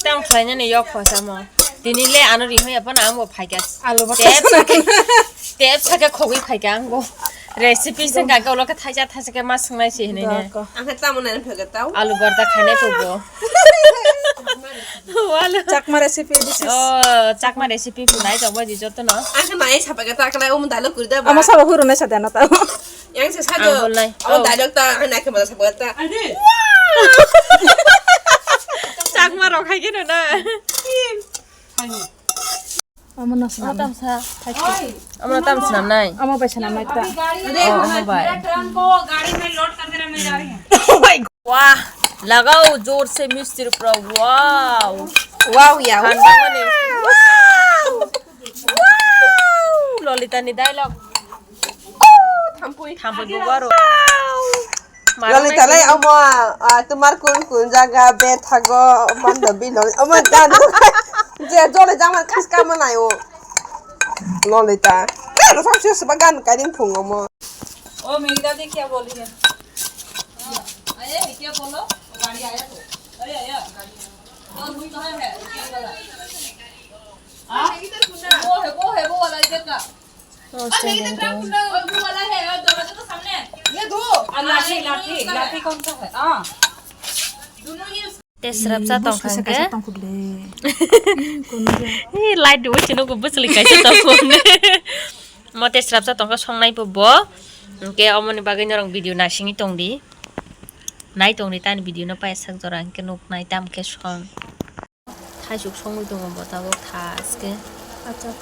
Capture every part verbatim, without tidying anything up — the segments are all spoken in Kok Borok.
Tamo khlainani yok khosamo. Tini le ano ri hoya phano ang bo phaikha. Alu bata Tep sanai. Sakhe, tep sakhe khogwi phaikha ang bo. Recipe se ga ga ulo khe thaisa thaisa khe ma swngnai se hinwi ne. Doko. Ang khe tamo nani phaikha tau. Alu bata khainai to bo. Walo. Chakma recipe this is. Oh, Chakma recipe phunai tong bo di joto no. Ang khe nai sa phaikha ta khlai um dalo kurda ba. Ama sabo huru nai sa dana tau. Yang se sajo. Ang bolnai. Oh, oh. Dialogue ta ang nai khe masa sabata. Chakma rok hai khe no na. Amo no Amo swnam. Tam sa. Amo tam swnam nai. Amo bai swnam nai ta. Oh, amo bai. Wah, lagao jor se mistri pro. Wow. Wow ya. Khan mani. Wow. Wow. Lolita ni dialogue. Thampui. Thampui bo aro. Lolita lai amo, ah, tumar kun kun jaga bethago mando bilo. Amo dan. Je jole jama khaska manai o. Lolita. Aro sam se seba gan karing phung amo. ओ मेरी दादी क्या बोली है? हाँ, आया है क्या बोलो? गाड़ी आया तो। अरे आया। और वो कहाँ है? ऊपर वाला। हाँ? वो है, वो है, वो वाला इधर का। Oh, और वो वाला है, और दरवाजा तो सामने है। ये दो। और लाठी, लाठी, लाठी कौन सा है? हाँ। दोनों ही Tei srapsa tong kha hwnkhe. Ee, light rwui se nugo bwchwlwi kaisa tong kha hwnwi. Mo tei srapsa tong kha songnai bo bo. Hwnkhe omoni bagwi norok video naisingwi tongdi. Nai tongdi tani video no paisa jora hwnkhe nuknai tamo khe song. Thaisuk songwi tongo bo tabuk thaske. Achar.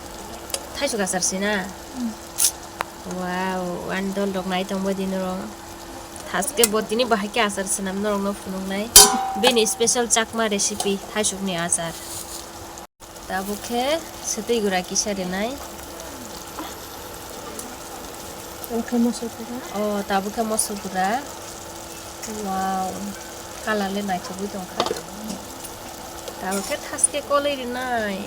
Thaisuk achar sina? Hmm. Wow, ani dol rok nai tongbo di norok. Thaske bo tini bahai khe achar swnam norok no phunuknai. Bini special Chakma recipe thaisuk ni achar. Tabuk khe swtwi gura kisa rinai. Tabuk khe moso gura. Oh, tabuk khe moso gura. Wow, colour le naithogwi tongkha. Tabuk khe thaske kolwi rinai.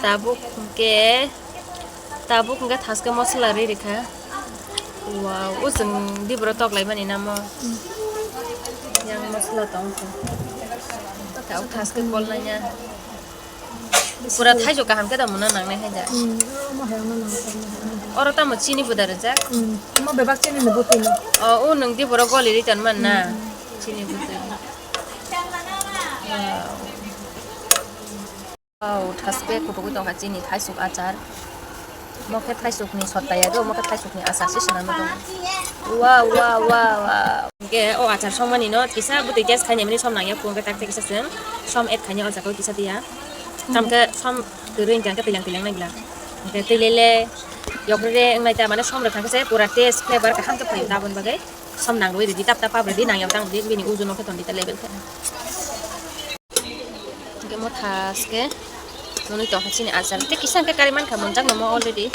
Tabuk hwnkhe, tabuk hwnkhe thaske mosola ri rikha. Wow, o chwng diboro toklaimani namo. Yang mosola tong khe. Tabuk thaske kolnaina. Pura thaichuk kaham khe tamo na nangnai hai da. Hmm, omo hai omo nang tamo. Oro tamo chini buda rijak. Hmm, omo bebak chini ni butui no. O, o nwng di borok goli ri ton man na. Hmm. Chini butui. Wow. Wow, thaske kutukwi tongkha chini thaisuk achar. Mo khe thaisukni sotta ya do, mo khe thaisukni achar se swnamwi tongo. Wow, wow, wow, wow. Hwnkhe o achar songmani no kisa bwtwi test khainai mani som nangya, phunukhe tak tei kisa chwng som add khainai o jaga o kisa diya. Tamo khe som kwrwi hwnkhe twilang twilang nai glak. Hwnkhe twi lele yokrwi re wngnai ta mane som rwkha khe se pura taste flavor kaham khe phaio taboni bagwi. Som nangrwi rwdi tap tap pap rwdi nangya tang rwdi bini ujuno khe tondi ta level khe. Hwnkhe mo thaske nwnwi tongkha chini achar. Tei kisa hwnkhe kari mankha monjakno mo already.